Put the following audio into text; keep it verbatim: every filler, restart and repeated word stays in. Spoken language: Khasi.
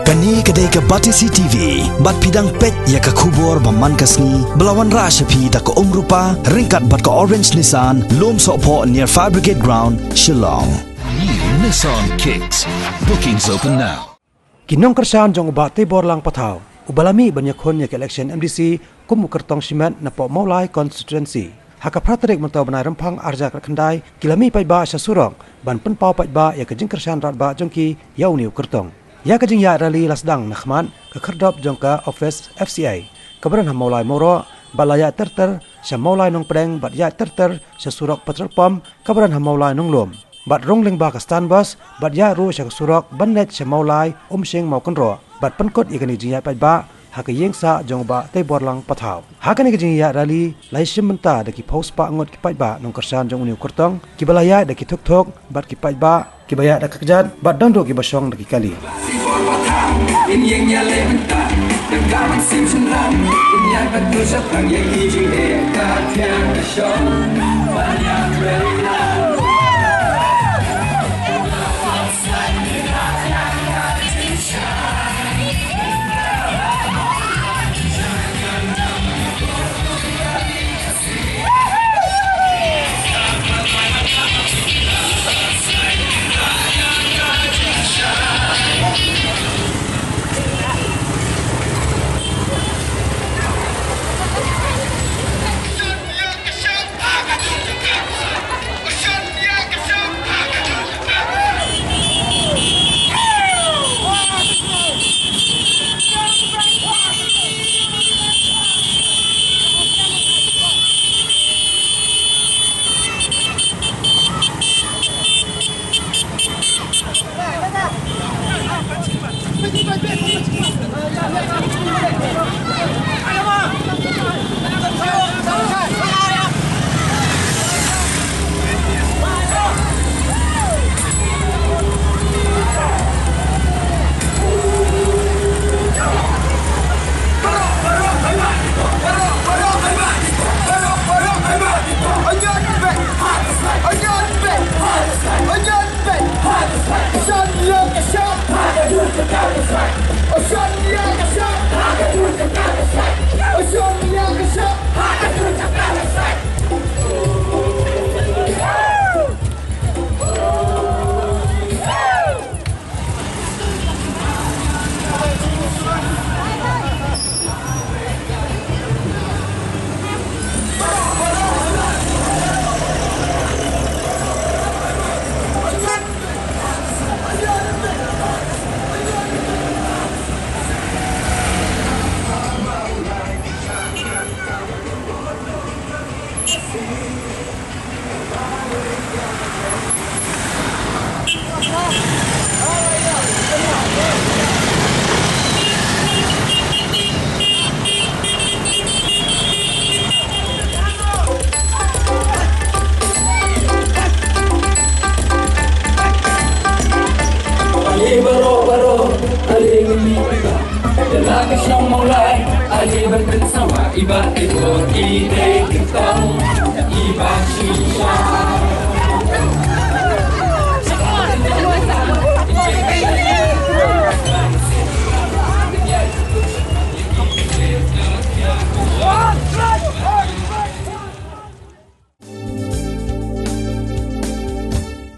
Kane ka dei ka Batesi T V, bad phi dang peit ïa ka khubor ba man ka sngi, ba la wanrah sha phi da ka Umrupa, ryngkat bad ka Orange Nissan, Lumsohphoh near Fire Brigade Ground, Shillong. New Nissan Kicks. Bookings open now. Ki nongkyrshan jong u Bah Teiborlang Pathaw, uba la mih ban ïakhun ïa ka election M D C kum u kyrtong shimet napoh Mawlai constituency, ha ka phra tarik mynta u bnai Rymphang arhajar khatkhyndai, ki la mih paidbah sha surok ban pynpaw paidbah ïa ka jingkyrshan radbah jong ki ïa une u kyrtong. Ïa ka jingïaid rally la sdang na khmat ka khyrdop jong ka office F C I, kaba don ha Mawlai Mawroh, bad la ïaid ter ter sha Mawlai Nongpdeng bad ïaid ter ter sha surok petrol pump kaba don ha Mawlai Nonglum, bad rung lyngba ka stand bus, bad ïaid ruh sha ka surok ban leit sha Mawlai Umshing Mawkynroh, bad pynkut ïa kane ka jingïaid paidbah ha ka ïing sah jong u Bah Teiborlang Pathaw. Ha kane ka jingïaid rally la ïashim bynta da ki phew spah ngut ki paidbah nongkyrshan jong une u kyrtong, kiba la ïaid da ki thuk thuk bad ki paidbah kiba ïaid da ka kjat, bad don ruh kiba shong da ki kali.